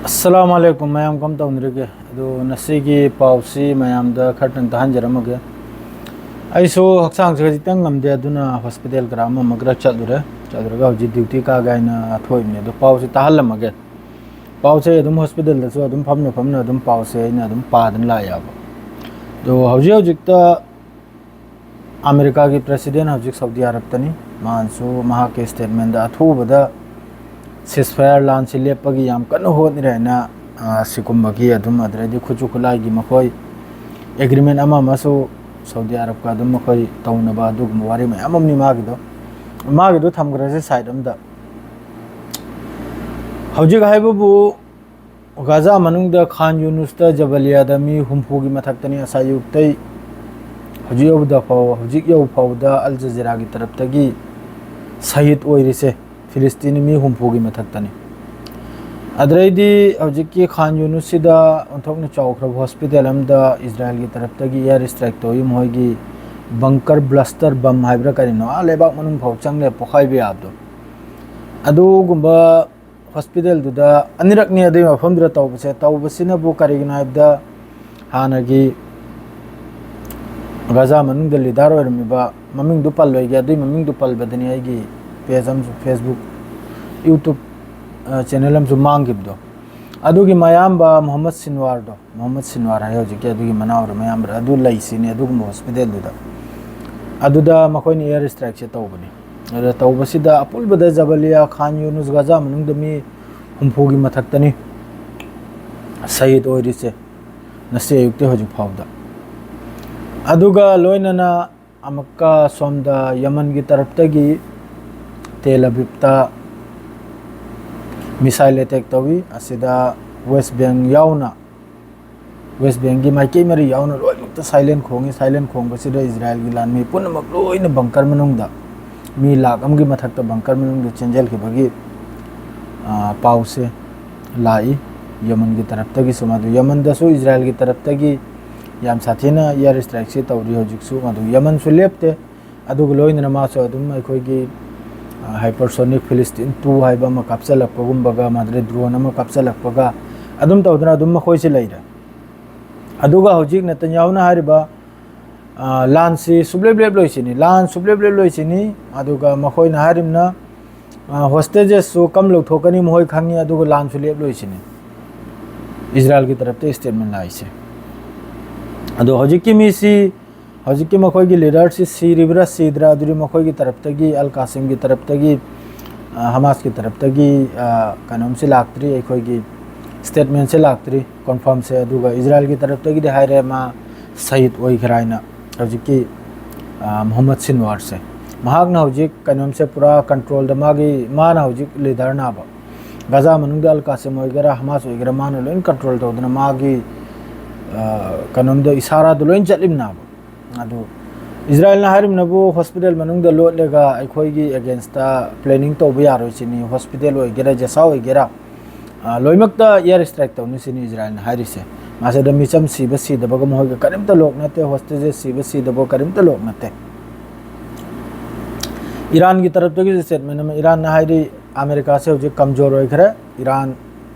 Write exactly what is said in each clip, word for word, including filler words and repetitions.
ꯑꯁꯂꯥꯃꯨ ꯑꯂꯩꯀꯨꯝ ꯃꯌꯥꯝ, ꯀꯝ ꯇꯧꯅꯔꯤꯒꯦ? ꯑꯗꯨ ꯉꯁꯤꯒꯤ ꯄꯥꯎꯁꯤ ꯃꯌꯥꯝꯗ ꯈꯔꯇꯪ ꯇꯥꯍꯟꯖꯔꯝꯃꯒꯦ꯫ ꯑꯩꯁꯨ ꯍꯛꯆꯥꯡꯁꯦ ꯈꯖꯤꯛꯇꯪ ꯉꯝꯗꯦ, ꯑꯗꯨꯅ ꯍꯣꯁꯄꯤꯇꯥꯜ ꯈꯔ ꯑꯃ ꯑꯃ ꯈꯔ ꯆꯠꯂꯨꯔꯦ꯫ ꯆꯠꯂꯨꯔꯒ ꯍꯧꯖꯤꯛ ꯗ꯭ꯌꯨꯇꯤ ꯀꯥꯒꯦ ꯍꯥꯏꯅ ꯊꯣꯛꯏꯕꯅꯦ꯫ ꯑꯗꯣ ꯄꯥꯎꯁꯦ ꯇꯥꯍꯜꯂꯝꯃꯒꯦ꯫ ꯄꯥꯎꯁꯦ ꯑꯗꯨꯝ ꯍꯣꯁꯄꯤꯇꯥꯜꯗꯁꯨ ꯑꯗꯨꯝ ꯐꯝꯅ ꯐꯝꯅ ꯑꯗꯨꯝ ꯄꯥꯎꯁꯦ ꯑꯩꯅ ꯑꯗꯨꯝ ꯄꯥꯗꯅ ꯂꯥꯛꯑꯦꯕ꯫ ꯑꯗꯣ ꯍꯧꯖꯤꯛ ꯍꯧꯖꯤꯛꯇ ꯑꯃꯦꯔꯤꯀꯥꯒꯤ ꯄ꯭ꯔꯦꯁꯤꯗꯦꯟ ꯍꯧꯖꯤꯛ ꯁꯥꯎꯗꯤ ꯑꯔꯕꯇꯅꯤ꯫ ꯃꯥꯅꯁꯨ ꯃꯍꯥꯛꯀꯤ ꯁ꯭ꯇꯦꯠꯃꯦꯟꯗ ꯑꯊꯨꯕꯗ ꯁꯤꯁꯐꯥꯌꯔ ꯂꯥꯟꯁꯤ ꯂꯦꯞꯄꯒꯤ ꯌꯥꯝ ꯀꯟꯅ ꯍꯣꯠꯅꯔꯦ ꯍꯥꯏꯅ, ꯑ, ꯁꯤꯒꯨꯝꯕꯒꯤ ꯑꯗꯨꯝ, ꯑꯗꯨꯗꯩꯗꯤ ꯈꯨꯠꯁꯨ ꯈꯨꯠꯂꯥꯏꯒꯤ ꯃꯈꯣꯏ ꯑꯦꯒ꯭ꯔꯤꯃꯦꯟ ꯑꯃ ꯑꯃꯁꯨ ꯁꯥꯎꯗꯤ ꯑꯔꯕꯀ ꯑꯗꯨꯝ ꯃꯈꯣꯏ ꯇꯧꯅꯕ ꯑꯗꯨꯒꯨꯝꯕ ꯋꯥꯔꯤ ꯃꯌꯥꯝ ꯑꯃꯅꯤ ꯃꯥꯒꯤꯗꯣ꯫ ꯃꯥꯒꯤꯗꯣ ꯊꯝꯈ꯭ꯔꯁꯦ ꯁꯥꯏꯠ ꯑꯝꯗ꯫ ꯍꯧꯖꯤꯛ ꯍꯥꯏꯕꯕꯨ ꯒꯥꯖꯥ ꯃꯅꯨꯡꯗ ꯈꯥꯟ ꯌꯨꯅꯨꯁꯇ ꯖꯕꯂꯤꯌꯥꯗ ꯃꯤ ꯍꯨꯝꯐꯨꯒꯤ ꯃꯊꯛꯇꯅꯤ ꯉꯁꯥꯏ ꯑꯌꯨꯛꯇꯩ ꯍꯧꯖꯤꯛ ꯌꯧꯕꯗ ꯐꯥꯎ-, ꯍꯧꯖꯤꯛ ꯌꯧ ꯐꯥꯎꯕꯗ ꯑꯜ ꯖꯖꯤꯔꯥꯒꯤ ꯇꯔꯞꯇꯒꯤ ꯁꯍꯤꯗ ꯑꯣꯏꯔꯤꯁꯦ ꯐꯤꯂꯤꯁꯇꯤꯅꯤ ꯃꯤ ꯍꯨꯝꯐꯨꯒꯤ ꯃꯊꯛꯇꯅꯤ꯫ ꯑꯗꯨꯗꯩꯗꯤ ꯍꯧꯖꯤꯛꯀꯤ ꯈꯥꯟ ꯌꯨꯅꯨꯁꯁꯤꯗ ꯑꯣꯟꯊꯣꯛꯅ ꯆꯥꯎꯈ꯭ꯔꯕ ꯍꯣꯁꯄꯤꯇꯥꯜ ꯑꯃꯗ ꯏꯖꯔꯥꯏꯜꯒꯤ ꯇꯔꯞꯇꯒꯤ ꯑꯦꯌꯔ ꯁ꯭ꯇ꯭ꯔꯥꯏꯛ ꯇꯧꯏ꯫ ꯃꯈꯣꯏꯒꯤ ꯕꯪꯀꯔ ꯕ꯭ꯂꯥꯁꯇꯔ ꯕꯝ ꯍꯥꯏꯕ꯭ꯔꯥ ꯀꯔꯤꯅꯣ, ꯑꯥ ꯂꯩꯕꯥꯛ ꯃꯅꯨꯡ ꯐꯥꯎ ꯆꯪꯂꯦ ꯄꯣꯈꯥꯏꯕ ꯌꯥꯕꯗꯣ꯫ ꯑꯗꯨꯒꯨꯝꯕ ꯍꯣꯁꯄꯤꯇꯥꯜꯗꯨꯗ ꯑꯅꯤꯔꯛꯅꯤ ꯑꯗꯨꯒꯤ ꯃꯐꯝꯗꯨꯗ ꯇꯧꯕꯁꯦ꯫ ꯇꯧꯕꯁꯤꯅꯕꯨ ꯀꯔꯤꯒꯤꯅꯣ ꯍꯥꯏꯕꯗ, ꯍꯥꯟꯅꯒꯤ ꯒꯥꯖꯥ ꯃꯅꯨꯡꯗ ꯂꯤꯗꯥꯔ ꯑꯣꯏꯔꯝꯃꯤꯕ, ꯃꯃꯤꯡꯗꯨ ꯄꯜꯂꯣꯏꯒꯦ, ꯑꯗꯨꯒꯤ ꯃꯃꯤꯡꯗꯨ ꯄꯜꯕꯗꯅꯤ ꯑꯩꯒꯤ ꯄꯦꯖ ꯑꯃꯁꯨ, ꯐꯦꯁꯕꯨꯛ, ꯌꯨꯇ꯭ꯌꯨꯕ, ꯑ, ꯆꯦꯅꯦꯜ ꯑꯃꯁꯨ ꯃꯥꯡꯈꯤꯕꯗꯣ꯫ ꯑꯗꯨꯒꯤ ꯃꯌꯥꯝꯕ ꯃꯨꯍꯝꯃꯗ ꯁꯤꯟꯋꯥꯔꯗꯣ, ꯃꯨꯍꯝꯃꯗ ꯁꯤꯟꯋꯥꯔ ꯍꯥꯏ ꯍꯧꯖꯤꯛꯀꯤ, ꯑꯗꯨꯒꯤ ꯃꯅꯥꯎꯔ ꯃꯌꯥꯝꯕꯔ ꯑꯗꯨ ꯂꯩꯁꯤꯅꯤ ꯑꯗꯨꯒꯨꯝꯕ ꯍꯣꯁꯄꯤꯇꯥꯜꯗꯨꯗ꯫ ꯑꯗꯨꯗ ꯃꯈꯣꯏꯅ ꯑꯦꯌꯔ ꯁ꯭ꯇ꯭ꯔꯥꯏꯛꯁꯦ ꯇꯧꯕꯅꯤ꯫ ꯑꯗꯨꯗ ꯇꯧꯕꯁꯤꯗ ꯑꯄꯨꯟꯕꯗ ꯖꯕꯂꯤꯌꯥ, ꯈꯥꯟ ꯌꯨꯅꯨꯁ, ꯒꯥꯖꯥ ꯃꯅꯨꯡꯗ ꯃꯤ ꯍꯨꯝꯐꯨꯒꯤ ꯃꯊꯛꯇꯅꯤ ꯁꯍꯤꯗ ꯑꯣꯏꯔꯤꯁꯦ ꯉꯁꯤ ꯑꯌꯨꯛꯇꯤ ꯍꯧꯖꯤꯛ ꯐꯥꯎꯕꯗ꯫ ꯑꯗꯨꯒ ꯂꯣꯏꯅꯅ ꯑꯃꯨꯛꯀ ꯁꯣꯝꯗ ꯌꯃꯟꯒꯤ ꯇꯔꯞꯇꯒꯤ ꯇꯦꯜ ꯑꯕꯤꯕꯇ ꯃꯤꯁꯥꯏꯜ ꯑꯦꯇꯦꯛ ꯇꯧꯏ꯫ ꯑꯁꯤꯗ ꯋꯦꯁ ꯕꯦꯡ ꯌꯥꯎꯅ, ꯋꯦꯁ ꯕꯦꯡꯒꯤ ꯃꯥꯏꯀꯩ ꯃꯔꯤ ꯌꯥꯎꯅ ꯂꯣꯏꯅꯃꯛꯇ ꯁꯥꯏꯂꯦꯟ ꯈꯣꯡꯉꯤ꯫ ꯁꯥꯏꯂꯦꯟ ꯈꯣꯡꯕꯁꯤꯗ ꯏꯖꯔꯥꯏꯜꯒꯤ ꯂꯥꯟꯃꯤ ꯄꯨꯝꯅꯃꯛ ꯂꯣꯏꯅ ꯕꯪꯀꯔ ꯃꯅꯨꯡꯗ, ꯃꯤ ꯂꯥꯈ ꯑꯃꯒꯤ ꯃꯊꯛꯇ ꯕꯪꯀꯔ ꯃꯅꯨꯡꯗ ꯆꯦꯟꯖꯜꯈꯤꯕꯒꯤ, ꯑ, ꯄꯥꯎꯁꯦ ꯂꯥꯛꯏ꯫ ꯌꯃꯟꯒꯤ ꯇꯔꯞꯇꯒꯤꯁꯨ, ꯃꯗꯨ ꯌꯃꯟꯗꯁꯨ ꯏꯖꯔꯥꯏꯜꯒꯤ ꯇꯔꯞꯇꯒꯤ ꯌꯥꯝ ꯁꯥꯊꯤꯅ ꯑꯦꯌꯔ ꯁ꯭ꯇ꯭ꯔꯥꯏꯛꯁꯦ ꯇꯧꯔꯤ ꯍꯧꯖꯤꯛꯁꯨ꯫ ꯃꯗꯨ ꯌꯃꯟꯁꯨ ꯂꯦꯞꯇꯦ꯫ ꯑꯗꯨꯒ ꯂꯣꯏꯅꯅ ꯃꯥꯁꯨ ꯑꯗꯨꯝ ꯑꯩꯈꯣꯏꯒꯤ ꯍꯥꯏꯄꯔꯁꯣꯅꯤꯛ ꯐꯤꯂꯤꯁꯇꯤꯟ ꯇꯨ ꯍꯥꯏꯕ ꯑꯃ ꯀꯥꯞꯆꯜꯂꯛꯄꯒꯨꯝꯕꯒ, ꯃꯗꯨꯗꯩ ꯗ꯭ꯔꯣꯟ ꯑꯃ ꯀꯥꯞꯆꯜꯂꯛꯄꯒ, ꯑꯗꯨꯝ ꯇꯧꯗꯅ ꯑꯗꯨꯝ ꯃꯈꯣꯏꯁꯦ ꯂꯩꯔꯦ꯫ ꯑꯗꯨꯒ ꯍꯧꯖꯤꯛ ꯅꯦꯇꯟꯌꯥꯍꯨꯅ ꯍꯥꯏꯔꯤꯕ, ꯑ, ꯂꯥꯟꯁꯤ ꯁꯨꯞꯂꯦꯞ ꯂꯦꯞꯂꯣꯏꯁꯤꯅꯤ, ꯂꯥꯟ ꯁꯨꯞꯂꯦꯞ ꯂꯦꯞꯂꯣꯏꯁꯤꯅꯤ꯫ ꯑꯗꯨꯒ ꯃꯈꯣꯏꯅ ꯍꯥꯏꯔꯤꯕꯅ, ꯑ, ꯍꯣꯁꯇꯦꯖꯦꯁꯁꯨ ꯀꯝ ꯂꯧꯊꯣꯛꯀꯅꯤ ꯃꯈꯣꯏ ꯈꯪꯉꯤ, ꯑꯗꯨꯒ ꯂꯥꯟꯁꯨ ꯂꯦꯞꯂꯣꯏꯁꯤꯅꯤ꯫ ꯏꯖꯔꯥꯏꯜꯒꯤ ꯇꯔꯞꯇ ꯁ꯭ꯇꯦꯠꯃꯦꯟ ꯂꯥꯛꯏꯁꯦ꯫ ꯑꯗꯣ ꯍꯧꯖꯤꯛꯀꯤ ꯃꯤꯁꯤ, ꯍꯧꯖꯤꯛꯀꯤ ꯃꯈꯣꯏꯒꯤ ꯂꯤꯗꯔꯁꯤ ꯁꯤꯔꯤꯕ꯭ꯔꯥ ꯁꯤꯗ꯭ꯔꯥ, ꯑꯗꯨꯗꯤ ꯃꯈꯣꯏꯒꯤ ꯇꯔꯞꯇꯒꯤ, ꯑꯜ ꯀꯥꯁꯤꯝꯒꯤ ꯇꯔꯞꯇꯒꯤ, ꯑ, ꯍꯃꯥꯁꯀꯤ ꯇꯔꯞꯇꯒꯤ, ꯑ, ꯀꯩꯅꯣꯝꯁꯤ ꯂꯥꯛꯇ꯭ꯔꯤ, ꯑꯩꯈꯣꯏꯒꯤ ꯁ꯭ꯇꯦꯠꯃꯦꯟꯁꯦ ꯂꯥꯛꯇ꯭ꯔꯤ ꯀꯣꯟꯐꯥꯔꯝꯁꯦ꯫ ꯑꯗꯨꯒ ꯏꯖꯔꯥꯏꯜꯒꯤ ꯇꯔꯞꯇꯒꯤꯗꯤ ꯍꯥꯏꯔꯦ ꯃꯥ ꯁꯍꯤꯗ ꯑꯣꯏꯈ꯭ꯔꯦ ꯍꯥꯏꯅ꯫ ꯍꯧꯖꯤꯛꯀꯤ, ꯑ, ꯃꯨꯍꯝꯃꯗ ꯁꯤꯟꯋꯥꯔꯁꯦ, ꯃꯍꯥꯛꯅ ꯍꯧꯖꯤꯛ ꯀꯩꯅꯣꯝꯁꯦ ꯄꯨꯔꯥ ꯀꯟꯇ꯭ꯔꯣꯜꯗ, ꯃꯥꯒꯤ, ꯃꯥꯅ ꯍꯧꯖꯤꯛ ꯂꯤꯗꯔꯅꯦꯕ꯫ ꯒꯥꯖꯥ ꯃꯅꯨꯡꯗ ꯑꯜ ꯀꯥꯁꯤꯝ ꯑꯣꯏꯒꯦꯔꯥ, ꯍꯃꯥꯁ ꯑꯣꯏꯒꯦꯔꯥ, ꯃꯥꯅ ꯂꯣꯏꯅ ꯀꯟꯇ꯭ꯔꯣꯜ ꯇꯧꯗꯅ ꯃꯥꯒꯤ, ꯑ, ꯀꯩꯅꯣꯝꯗ, ꯏꯁꯥꯔꯥꯗꯣ ꯂꯣꯏꯅ ꯆꯠꯂꯤꯕꯅꯦꯕ꯫ ꯑꯗꯨ ꯏꯖꯔꯥꯏꯜꯅ ꯍꯥꯏꯔꯤꯕꯅꯕꯨ ꯍꯣꯁꯄꯤꯇꯥꯜ ꯃꯅꯨꯡꯗ ꯂꯣꯠꯂꯒ ꯑꯩꯈꯣꯏꯒꯤ ꯑꯦꯒꯦꯟꯁꯇ ꯄ꯭ꯂꯦꯅꯤꯡ ꯇꯧꯕ ꯌꯥꯔꯣꯏ ꯁꯤꯅꯤ, ꯍꯣꯁꯄꯤꯇꯥꯜ ꯑꯣꯏꯒꯦꯔꯥ, ꯖꯁꯥ ꯑꯣꯏꯒꯦꯔꯥ, ꯑ, ꯂꯣꯏꯅꯃꯛꯇ ꯑꯦꯌꯔ ꯁ꯭ꯇ꯭ꯔꯥꯏꯛ ꯇꯧꯅꯤ ꯁꯤꯅꯤ ꯏꯖꯔꯥꯏꯜꯅ ꯍꯥꯏꯔꯤꯁꯦ꯫ ꯃꯁꯤꯗ ꯃꯤꯆꯝ ꯁꯤꯕ ꯁꯤꯗꯕꯒ ꯃꯈꯣꯏꯒ ꯀꯔꯤꯝꯇ ꯂꯣꯛ ꯅꯠꯇꯦ, ꯍꯣꯁꯇꯦꯖꯦꯁ ꯁꯤꯕ ꯁꯤꯗꯕ ꯀꯔꯤꯝꯇ ꯂꯣꯛ ꯅꯠꯇꯦ꯫ ꯏꯔꯥꯟꯒꯤ ꯇꯔꯞꯇꯒꯤꯁꯨ ꯁ꯭ꯇꯦꯠꯃꯦꯟ ꯑꯃ, ꯏꯔꯥꯟꯅ ꯍꯥꯏꯔꯤ ꯑꯃꯦꯔꯤꯀꯥꯁꯦ ꯍꯧꯖꯤꯛ ꯀꯝꯖꯣꯔ ꯑꯣꯏꯈ꯭ꯔꯦ, ꯏꯔꯥꯟ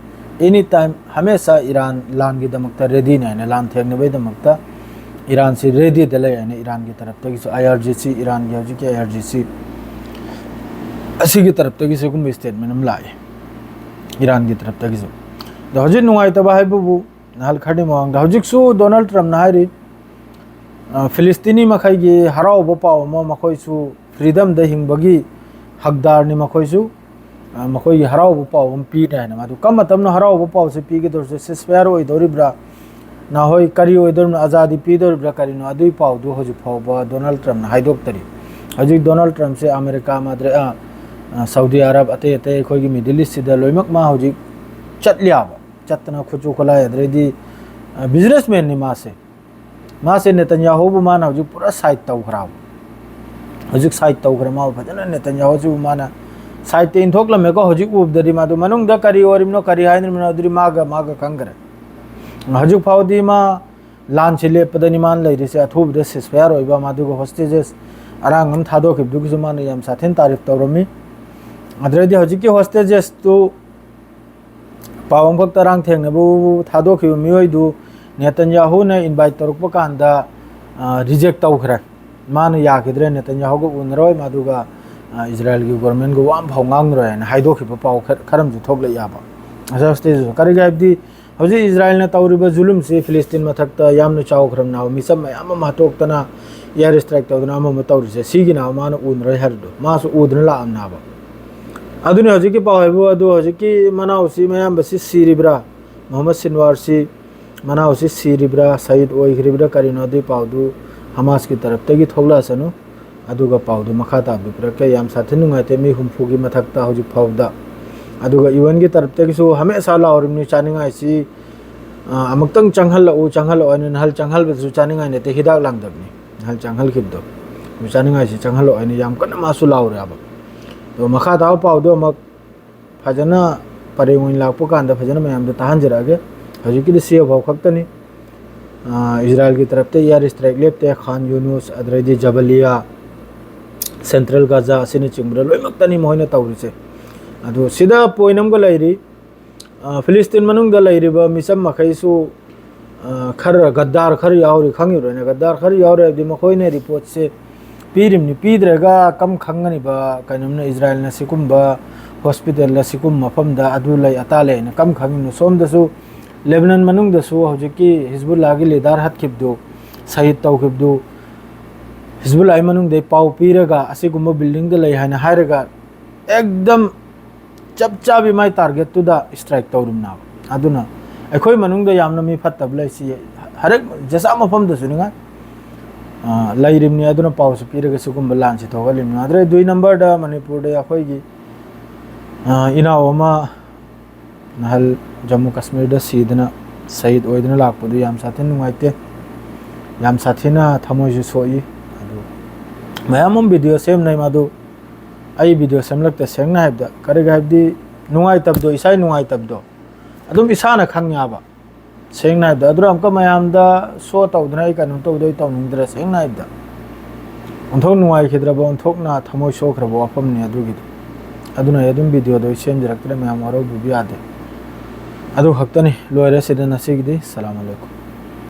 ꯑꯦꯅꯤ ꯇꯥꯏꯝ ꯍꯃꯦꯁꯥ ꯏꯔꯥꯟ ꯂꯥꯟꯒꯤꯗꯃꯛꯇ ꯔꯦꯗꯤꯅꯤ ꯍꯥꯏꯅ, ꯂꯥꯟ ꯊꯦꯡꯅꯕꯒꯤꯗꯃꯛꯇ ꯏꯔꯥꯟꯁꯤ ꯔꯦꯗꯤꯗ ꯂꯩ ꯍꯥꯏꯅ ꯏꯔꯥꯟꯒꯤ ꯇꯔꯞꯇꯒꯤꯁꯨ, ꯑꯥꯏ ꯑꯥꯔ ꯖꯤ ꯁꯤ, ꯏꯔꯥꯟꯒꯤ ꯍꯧꯖꯤꯛꯀꯤ ꯑꯥꯏ ꯑꯥꯔ ꯖꯤ ꯁꯤ ꯑꯁꯤꯒꯤ ꯇꯔꯞꯇꯒꯤ ꯁꯤꯒꯨꯝꯕ ꯁ꯭ꯇꯦꯠꯃꯦꯟ ꯑꯃ ꯂꯥꯛꯏ, ꯏꯔꯥꯟꯒꯤ ꯇꯔꯞꯇꯒꯤꯁꯨ꯫ ꯑꯗꯣ ꯍꯧꯖꯤꯛ ꯅꯨꯡꯉꯥꯏꯇꯕ ꯍꯥꯏꯕꯕꯨ ꯅꯍꯥꯟ ꯈꯔꯗꯤ ꯃꯃꯥꯡꯗ, ꯍꯧꯖꯤꯛꯁꯨ ꯗꯣꯅꯥꯜꯗ ꯇ꯭ꯔꯝꯞꯅ ꯍꯥꯏꯔꯤ, ꯑ, ꯐꯤꯂꯤꯁꯇꯤꯅꯤ ꯃꯈꯩꯒꯤ ꯍꯔꯥꯎꯕ ꯄꯥꯎ ꯑꯃ, ꯃꯈꯣꯏꯁꯨ ꯐ꯭ꯔꯤꯗꯝꯗ ꯍꯤꯡꯕꯒꯤ ꯍꯛꯗꯥꯔꯅꯤ ꯃꯈꯣꯏꯁꯨ, ꯑ, ꯃꯈꯣꯏꯒꯤ ꯍꯔꯥꯎꯕ ꯄꯥꯎ ꯑꯃ ꯄꯤꯔꯦ ꯍꯥꯏꯅ꯫ ꯃꯗꯨ ꯀꯔꯝꯕ ꯃꯇꯝꯗ ꯍꯔꯥꯎꯕ ꯄꯥꯎꯁꯦ ꯄꯤꯒꯗꯧꯔꯤꯁꯦ? ꯁꯤꯁꯐꯥꯌꯔ ꯑꯣꯏꯗꯧꯔꯤꯕ꯭ꯔꯥ? ꯅꯍꯣꯏ ꯀꯔꯤ ꯑꯣꯏꯗꯧꯔꯤꯕꯅꯣ? ꯑꯥꯖꯥꯗꯤ ꯄꯤꯗꯧꯔꯤꯕ꯭ꯔꯥ ꯀꯔꯤꯅꯣ? ꯑꯗꯨꯒꯤ ꯄꯥꯎꯗꯨ ꯍꯧꯖꯤꯛ ꯐꯥꯎꯕ ꯗꯣꯅꯥꯜꯗ ꯇ꯭ꯔꯝꯞꯅ ꯍꯥꯏꯗꯣꯛꯇꯔꯤ꯫ ꯍꯧꯖꯤꯛ ꯗꯣꯅꯥꯜꯗ ꯇ꯭ꯔꯝꯞꯁꯦ ꯑꯃꯦꯔꯤꯀꯥ ꯃꯥꯗ꯭ꯔꯦ-, ꯑ, ꯑ, ꯁꯥꯎꯗꯤ ꯑꯔꯕ, ꯑꯇꯩ ꯑꯇꯩ ꯑꯩꯈꯣꯏꯒꯤ ꯃꯤꯗꯜ ꯏꯁꯁꯤꯗ ꯂꯣꯏꯅꯃꯛ ꯃꯥ ꯍꯧꯖꯤꯛ ꯆꯠꯂꯤ ꯍꯥꯏꯕ꯫ ꯆꯠꯇꯅ ꯈꯨꯠꯁꯨ ꯈꯨꯠꯂꯥꯏ, ꯑꯗꯩꯗꯤ, ꯑ, ꯕꯤꯖꯤꯅꯦꯁꯃꯦꯟꯅꯤ ꯃꯥꯁꯦ꯫ ꯃꯥꯁꯦ ꯅꯦꯇꯟꯌꯥꯍꯨꯕꯨ ꯃꯥꯅ ꯍꯧꯖꯤꯛ ꯄꯨꯔꯥ ꯁꯥꯏꯠ ꯇꯧꯈ꯭ꯔꯕ꯫ ꯍꯧꯖꯤꯛ ꯁꯥꯏꯠ ꯇꯧꯈ꯭ꯔꯦ ꯃꯥꯕꯨ ꯐꯖꯅ, ꯅꯦꯇꯟꯌꯥꯍꯨꯁꯤꯕꯨ ꯃꯥꯅ ꯁꯥꯏꯠꯇ ꯏꯟꯊꯣꯛꯂꯝꯃꯦꯀꯣ꯫ ꯍꯧꯖꯤꯛ ꯎꯕꯗꯗꯤ ꯃꯥꯗꯨ ꯃꯅꯨꯡꯗ ꯀꯔꯤ ꯑꯣꯏꯔꯤꯕꯅꯣ, ꯀꯔꯤ ꯍꯥꯏꯔꯤꯕꯅꯣ, ꯑꯗꯨꯗꯤ ꯃꯥꯒ, ꯃꯥꯒ ꯈꯪꯈ꯭ꯔꯦ꯫ ꯍꯧꯖꯤꯛ ꯐꯥꯎꯗꯤ ꯃꯥ ꯂꯥꯟꯁꯤ ꯂꯦꯞꯄꯗꯅꯤ ꯃꯥꯅ ꯂꯩꯔꯤꯁꯦ꯫ ꯑꯊꯨꯕꯗ ꯁꯤꯁꯐꯥꯌꯔ ꯑꯣꯏꯕ ꯑꯃ, ꯑꯗꯨꯒ ꯍꯣꯁꯇꯦꯖꯦꯁ ꯑꯔꯥꯡ ꯑꯃ ꯊꯥꯗꯣꯛꯈꯤꯕꯗꯨꯒꯤꯁꯨ ꯃꯥꯅ ꯌꯥꯝ ꯁꯥꯊꯤꯅ ꯇꯥꯔꯤꯐ ꯇꯧꯔꯝꯃꯤ꯫ ꯑꯗꯨꯗꯩꯗꯤ ꯍꯧꯖꯤꯛꯀꯤ hostages ꯇꯨ ꯄꯥꯎ ꯑꯃꯈꯛ ꯇꯔꯥꯡ ꯊꯦꯡꯅꯕ ꯊꯥꯗꯣꯛꯈꯤꯕ ꯃꯤꯑꯣꯏꯗꯨ ꯅꯦꯇꯟꯌꯥꯍꯨꯅ invite ꯇꯧꯔꯛꯄ ꯀꯥꯟꯗ reject ꯇꯧꯈ꯭ꯔꯦ꯫ ꯃꯥꯅ ꯌꯥꯈꯤꯗ꯭ꯔꯦ, ꯅꯦꯇꯟꯌꯥꯍꯨꯒ ꯎꯅꯔꯣꯏ, ꯃꯗꯨꯒ ꯏꯖꯔꯥꯌꯦꯜꯒꯤ government ꯒ ꯋꯥ ꯑꯃ ꯐꯥꯎ ꯉꯥꯡꯂꯔꯣꯏ ꯍꯥꯏꯅ ꯍꯥꯏꯗꯣꯛꯈꯤꯕ ꯄꯥꯎ ꯈꯔ ꯑꯃꯁꯨ ꯊꯣꯛꯂꯛꯑꯦꯕ꯫ ꯀꯔꯤꯒꯤ ꯍꯥꯏꯕꯗꯤ ꯍꯧꯖꯤꯛ ꯏꯖꯔꯥꯌꯦꯜꯅ ꯇꯧꯔꯤꯕ ꯖꯨꯂꯨꯝꯁꯤ ꯐꯤꯂꯤꯁꯇꯤꯟ ꯃꯊꯛꯇ ꯌꯥꯝꯅ ꯆꯥꯎꯈ꯭ꯔꯕꯅꯦꯕ꯫ ꯃꯤꯆꯝ ꯃꯌꯥꯝ ꯑꯃ ꯍꯥꯠꯇꯣꯛꯇꯅ air strike ꯇꯧꯗꯅ ꯑꯃ ꯑꯃ ꯇꯧꯔꯤꯁꯦ ꯁꯤꯒꯤꯅꯦꯕ ꯃꯥꯅ ꯎꯅꯔꯣꯏ ꯍꯥꯏꯔꯤꯗꯣ꯫ ꯃꯥꯁꯨ ꯎꯗꯅ ꯂꯥꯛꯑꯕꯅꯦꯕ꯫ ꯑꯗꯨꯅꯤ ꯍꯧꯖꯤꯛꯀꯤ ꯄꯥꯎ ꯍꯥꯏꯕꯨ ꯑꯗꯨ ꯍꯧꯖꯤꯛꯀꯤ ꯃꯅꯥꯎꯁꯤ ꯃꯌꯥꯝꯕꯁꯤ ꯁꯤꯔꯤꯕ꯭ꯔꯥ, ꯃꯣꯍꯝꯃꯗ ꯁꯤꯟꯋꯥꯔꯁꯤ ꯃꯅꯥꯎꯁꯤ ꯁꯤꯔꯤꯕ꯭ꯔꯥ, ꯁꯍꯤꯗ ꯑꯣꯏꯈ꯭ꯔꯤꯕ꯭ꯔꯥ, ꯀꯔꯤꯅꯣ ꯑꯗꯨꯒꯤ ꯄꯥꯎꯗꯨ ꯍꯃꯥꯁꯀꯤ ꯇꯔꯞꯇꯒꯤ ꯊꯣꯛꯂꯛꯑꯁꯅꯨ꯫ ꯑꯗꯨꯒ ꯄꯥꯎꯗꯨ ꯃꯈꯥ ꯇꯥꯕꯗꯨ ꯄꯤꯔꯛꯀꯦ꯫ ꯌꯥꯝ ꯁꯥꯊꯤꯅ ꯅꯨꯡꯉꯥꯏꯇꯦ, ꯃꯤ ꯍꯨꯝꯐꯨꯒꯤ ꯃꯊꯛꯇ ꯍꯧꯖꯤꯛ ꯐꯥꯎꯕꯗ꯫ ꯑꯗꯨꯒ UN ꯒꯤ ꯇꯔꯞꯇꯒꯤꯁꯨ ꯍꯃꯦꯁꯥ ꯂꯥꯎꯔꯤꯕꯅꯤ, ꯆꯥꯅꯤꯡꯉꯥꯏꯁꯤ ꯑꯃꯨꯛꯇꯪ ꯆꯪꯍꯜꯂꯛꯎ, ꯆꯪꯍꯜꯂꯛꯑꯣ ꯍꯥꯏꯅ꯫ ꯅꯍꯥꯟ ꯆꯪꯍꯜꯕꯗꯁꯨ ꯆꯥꯅꯤꯡꯉꯥꯏ ꯅꯠꯇꯦ, ꯍꯤꯗꯥꯛ ꯂꯥꯡꯗꯕꯅꯤ꯫ ꯅꯍꯥꯟ ꯆꯪꯍꯜꯈꯤꯕꯗꯣ ꯑꯗꯨ ꯆꯥꯅꯤꯡꯉꯥꯏꯁꯤ ꯆꯪꯍꯜꯂꯛꯑꯣ ꯍꯥꯏꯅ ꯌꯥꯝ ꯀꯟꯅ ꯃꯥꯁꯨ ꯂꯥꯎꯔꯦꯕ꯫ ꯑꯗꯣ ꯃꯈꯥ ꯇꯥꯕ ꯄꯥꯎꯗꯣ ꯑꯃꯨꯛ ꯐꯖꯅ ꯄꯔꯦꯡ ꯑꯣꯏꯅ ꯂꯥꯛꯄ ꯀꯥꯟꯗ ꯐꯖꯅ ꯃꯌꯥꯝꯗ ꯇꯥꯍꯟꯖꯔꯛꯑꯒꯦ꯫ ꯍꯧꯖꯤꯛꯀꯤꯗꯤ ꯁꯤ ꯐꯥꯎ ꯈꯛꯇꯅꯤ꯫ ꯏꯖꯔꯥꯌꯦꯜꯒꯤ ꯇꯔꯞꯇ air strike ꯂꯦꯞꯇꯦ꯫ ꯈꯥꯟ ꯌꯨꯅꯨꯁ, ꯑꯗꯨꯗꯩꯗꯤ ꯖꯕꯂꯤꯌꯥ, central ꯒꯥꯖꯥ ꯑꯁꯤꯅꯆꯤꯡꯕꯗ ꯂꯣꯏꯅꯃꯛꯇꯅꯤ ꯃꯈꯣꯏꯅ ꯇꯧꯔꯤꯁꯦ꯫ ꯑꯗꯨ ꯁꯤꯗ point ꯑꯃꯒ ꯂꯩꯔꯤ꯫ ꯐꯤꯂꯤꯁꯇꯤꯟ ꯃꯅꯨꯡꯗ ꯂꯩꯔꯤꯕ ꯃꯤꯆꯝ ꯃꯈꯩꯁꯨ ꯈꯔ ꯒꯗꯥꯔ ꯈꯔ ꯌꯥꯎꯔꯤ, ꯈꯪꯉꯤꯕ꯭ꯔꯣꯅꯦ? ꯒꯗꯥꯔ ꯈꯔ ꯌꯥꯎꯔꯤ ꯍꯥꯏꯕꯗꯤ ꯃꯈꯣꯏꯅ reportꯁꯦ ꯄꯤꯔꯤꯕꯅꯤ꯫ ꯄꯤꯗ꯭ꯔꯒ ꯀꯝ ꯈꯪꯒꯅꯤꯕ? ꯀꯩꯅꯣꯝꯅ ꯏꯖꯔꯥꯌꯦꯜꯅ ꯁꯤꯒꯨꯝꯕ hospitalꯗ, ꯁꯤꯒꯨꯝꯕ ꯃꯐꯝꯗ ꯑꯗꯨ ꯂꯩ ꯑꯇꯥ ꯂꯩ ꯍꯥꯏꯅ ꯀꯝ ꯈꯪꯉꯤꯕꯅꯣ? ꯁꯣꯝꯗꯁꯨ ꯂꯦꯕꯅꯟ ꯃꯅꯨꯡꯗꯁꯨ ꯍꯧꯖꯤꯛꯀꯤ ꯍꯤꯖꯕꯨꯜꯂꯥꯒꯤ leader ꯍꯥꯠꯈꯤꯕꯗꯨ, ꯁꯍꯤꯗ ꯇꯧꯈꯤꯕꯗꯨ, ꯍꯤꯖꯕꯨꯜꯂꯥꯒꯤ ꯃꯅꯨꯡꯗꯩ ꯄꯥꯎ ꯄꯤꯔꯒ ꯑꯁꯤꯒꯨꯝꯕ buildingꯗ ꯂꯩ ꯍꯥꯏꯅ ꯍꯥꯏꯔꯒ ꯑꯦꯛꯗꯝ ꯆꯞ ꯆꯥꯕꯤ ꯃꯥꯏ targetꯇꯨꯗ strike ꯇꯧꯔꯤꯕꯅꯦꯕ꯫ ꯑꯗꯨꯅ ꯑꯩꯈꯣꯏ ꯃꯅꯨꯡꯗ ꯌꯥꯝꯅ ꯃꯤ ꯐꯠꯇꯕ ꯂꯩꯁꯤ, ꯍꯔꯦꯛ ꯖꯁꯥ ꯃꯐꯝꯗꯁꯨꯅꯤꯉꯥꯏ ꯂꯩꯔꯤꯕꯅꯤ꯫ ꯑꯗꯨꯅ ꯄꯥꯎꯁꯨ ꯄꯤꯔꯒ ꯁꯤꯒꯨꯝꯕ ꯂꯥꯟꯁꯤ ꯊꯣꯛꯍꯜꯂꯤꯕꯅꯤ꯫ ꯑꯗꯨꯗꯩ ꯗꯨꯏ numberꯗ ꯃꯅꯤꯄꯨꯔꯗ ꯑꯩꯈꯣꯏꯒꯤ ꯏꯅꯥꯎ ꯑꯃ ꯅꯍꯥꯟ ꯖꯝꯃꯨ ꯀꯥꯁꯃꯤꯔꯗ ꯁꯤꯗꯅ ꯁꯍꯤꯗ ꯑꯣꯏꯗꯅ ꯂꯥꯛꯄꯗꯨ ꯌꯥꯝ ꯁꯥꯊꯤꯅ ꯅꯨꯡꯉꯥꯏꯇꯦ, ꯌꯥꯝ ꯁꯥꯊꯤꯅ ꯊꯃꯣꯏꯁꯨ ꯁꯣꯛꯏ꯫ ꯑꯗꯨ ꯃꯌꯥꯝ ꯑꯃ video ꯁꯦꯝꯅꯩ, ꯃꯗꯨ ꯑꯩ video ꯁꯦꯝꯂꯛꯇꯦ꯫ ꯁꯦꯡꯅ ꯍꯥꯏꯕꯗ ꯀꯔꯤꯒꯤ ꯍꯥꯏꯕꯗꯤ ꯅꯨꯡꯉꯥꯏꯇꯕꯗꯣ, ꯏꯁꯥ ꯅꯨꯡꯉꯥꯏꯇꯕꯗꯣ ꯑꯗꯨꯝ ꯏꯁꯥꯅ ꯈꯪꯉꯦꯕ꯫ ꯁꯦꯡꯅ ꯍꯥꯏꯕꯗ ꯑꯗꯨꯅ ꯑꯃꯨꯛꯀ ꯃꯌꯥꯝꯗ show ꯇꯧꯗꯅ ꯑꯩ ꯀꯩꯅꯣ ꯇꯧꯗꯣꯏ ꯇꯧꯅꯤꯡꯗ꯭ꯔꯦ꯫ ꯁꯦꯡꯅ ꯍꯥꯏꯕꯗ ꯑꯣꯟꯊꯣꯛ ꯅꯨꯡꯉꯥꯏꯈꯤꯗ꯭ꯔꯕ, ꯑꯣꯟꯊꯣꯛꯅ ꯊꯃꯣꯏ ꯁꯣꯛꯈ꯭ꯔꯕ ꯋꯥꯐꯝꯅꯤ ꯑꯗꯨꯒꯤꯗꯣ꯫ ꯑꯗꯨꯅ ꯑꯩ ꯑꯗꯨꯝ videoꯗꯣ ꯑꯩ ꯁꯦꯝꯖꯔꯛꯇ꯭ꯔꯦ, ꯃꯌꯥꯝ ꯋꯥꯔꯧꯕꯤꯕ ꯌꯥꯗꯦ꯫ ꯑꯗꯨ ꯈꯛꯇꯅꯤ, ꯂꯣꯏꯔꯦ ꯁꯤꯗ ꯉꯁꯤꯒꯤꯗꯤ꯫ ꯁꯂꯥꯝ ꯑꯂꯩꯀꯨꯝ꯫